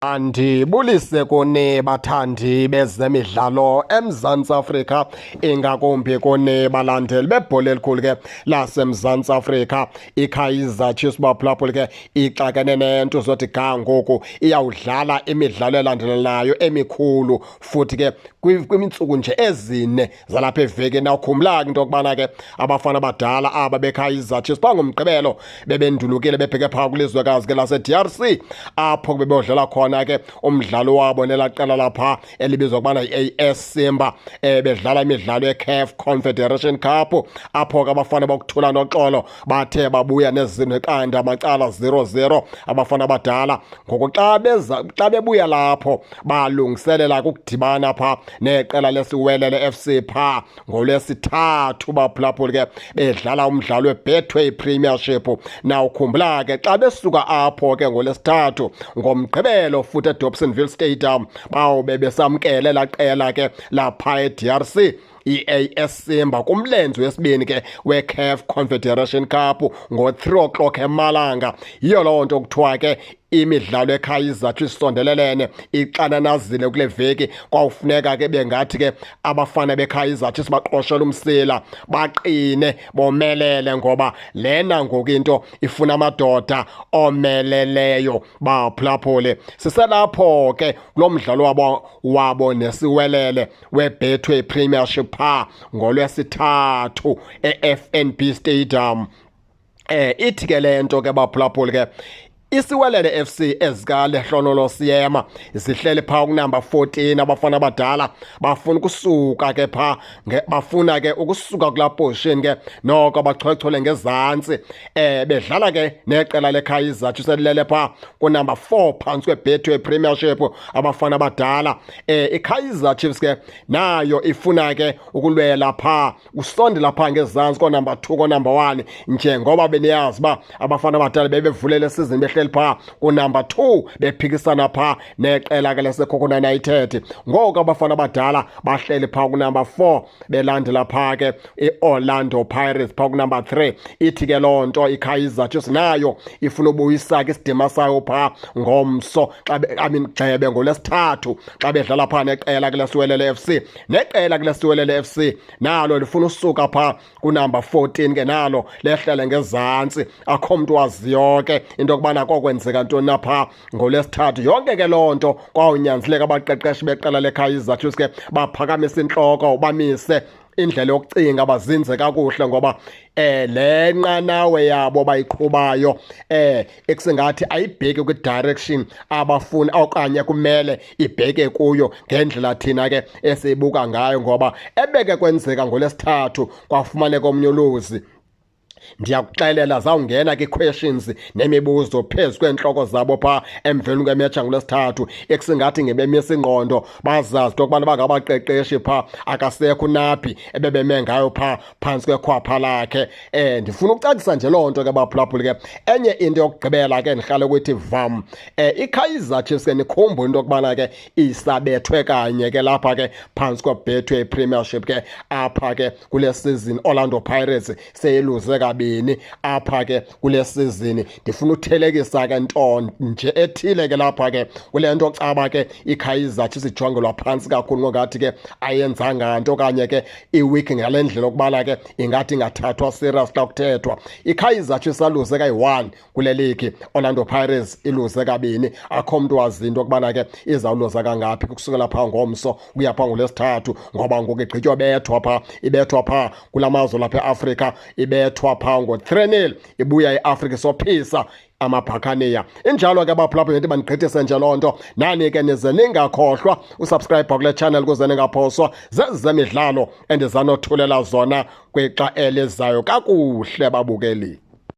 Andibulise kuni bathandi bezemidlalo eMzantsi Afrika, ingakumbi kuni balandeli bebhola elikhulu ke laseMzantsi Afrika. IKaizer Chiefs, baphulaphuli ke, ixakene nento zothi ga ngoku iyawudlala imidlalo elandelanayo emikhulu, futhi ke kwimintsuku nje ezine zalapha evekini. Nawukhumbula ke into yokubana ke abafana abadala aba beKaizer Chiefs bangomgqibelo bebendulukile bebheke phaa kwilizwekazi ke lase-DRC, apho bebeyodlala khona ke umdlalo wabo nelaa qela lapha elibizwa ukubana yi-AS Simba, bedlala imidlalo ye-CAF Confederation Cup, apho ke abafana bokuthula noxolo bathe babuya nezinto 0 macala 0-0 abafana abadala. Ngoku xa beza, xa bebuya lapho, balungiselela ukudibana phaa neqela lesiWelele FC phaa ngolwesithathu, baphulaphuli ke, bedlala umdlalo weBetway Premiership. Nawukhumbula ke xa besuka apho ke ngolwesithathu, ngomgqibelo futhi eDobsonville Stadium bawube besamkele laa qela ke lapha e-DRC, i-AS Simba, kumlenze wesibini ke we-CAF Confederation Cup ngo-3 o'clock emalanga. Yiyo loo nto kuthiwa ke imidlalo eKaizer Chiefs isondelelene, ixananazile kule veki. Kwawufuneka ke bengathi ke abafana beKaizer Chiefs baqoshela umsila, baqine, bomelele, ngoba lena ngoku into ifuna amadoda omeleleyo, baphulaphule. Siselapho ke kulo mdlalo wabo nesiWelele weBetway Premiership phaa ngolwesithathu e-FNB Stadium. Ithi ke le nto ke, baphulaphuli ke, iSiwelele FC ezikaLehlonolo Siyema zihleli phaa kunumber 14. Abafana abadala bafuna ukusuka ke phaa, bafuna ke ukusuka kulaa position ke noko bachwechwele ngezantsi, bedlala ke neqela leKaizer Chiefs elilele phaa kunumber 4 phantsi kweBetway Premiership. Abafana abadala, iKaizer Chiefs ke nayo ifuna ke ukulwela phaa, usondela phaa ngezantsi koonumber 2, koonumber 1, njengoba beniyazi uba abafana abadala bebevulele season behleli phaa kunumber 2, bephikisana phaa neqela ke leSekhukhune United. Ngoku abafana abadala bahleli phaa kunumber 4, belandela phaa ke i-Orlando Pirates phaa kunumber 3. Ithi ke loo nto iKaizer Chiefs nayo ifuna ubuyisa ke isidima sayo phaa ngomso xa I mean, gxebe, ngolwesithathu xa bedlala phaa neqela ke leSiwelele FC. Neqela ke leSiwelele FC nalo lifuna usuka phaa kunumber 14 ke nalo lehlele ngezantsi. Akho mntu waziyo ke into yokubana kokwenzeka ntoni na phaa ngolwesithathu. Yonke ke loo nto kwawunyanzeleka abaqeqeshi beqela leKaizer Chiefs ke baphakamise intloko, bamise indlela yokucinga, bazinze kakuhle, ngoba le nqanawe yabo bayiqhubayo ekusingathi ayibheki kwi-direction abafuna okanye kumele ibheke kuyo ngendlela thina ke esiyibuka ngayo, ngoba ebeke kwenzeka ngolwesithathu kwafumaneka omnyuluzi, ndiyakuxelela zawungena ke questions nemibuzo phezu kweentloko zabo phaa emveni kwemetsha ngolwesithathu, ekusingathi ngebemisa ingqondo, bazazi into yokubana bangabaqeqeshi phaa akasekho uNabi ebebeme ngayo phaa phantsi kwekhwapha lakhe. Ndifuna ukucacisa nje loo nto ke, baphulaphuli ke. Enye into yokugqibela ke ndihlale ukuthi vam, iKaizer Chiefs ke, nikhumbule into yokubana ke isabethwe kanye ke lapha ke phantsi kweBetway Premiership ke apha ke kule season. Orlando Pirates seyiluze kabini apha ke kule season. Ndifuna uthelekisa ke nto nje ethile ke lapha ke kule nto caba ke iKaizer Chiefs ijongelwa phantsi kakhulu, ngokungathi ke ayenzanga nto okanye ke iweak ngale ndlela okubana ke ingathi ingathathwa serious xa kuthethwa. IKaizer Chiefs aluze kayi-1 kule league, Orlando Pirates iluze kabini. Akho mntu wazi into yokubana ke izawuluza kangaphi kusukela phaa ngomso ukuya phaa ngolwesithathu, ngoba ngoku igqitywa bethwa phaa, ibethwa phaa kula mazwe lapha eAfrika, ibethwa phaa ngo-3-0, ibuya eAfrika isophisa amabhakaniya. Injalo ke, baphulaphula, ngithi bandigqithise nje loo nto. Nani ke nize ningakhohlwa usubscribe kule channel ukuze ningaphoswa zezemidlalo endizanothulela zona kwixa elizayo. Kakuhle, babukeli.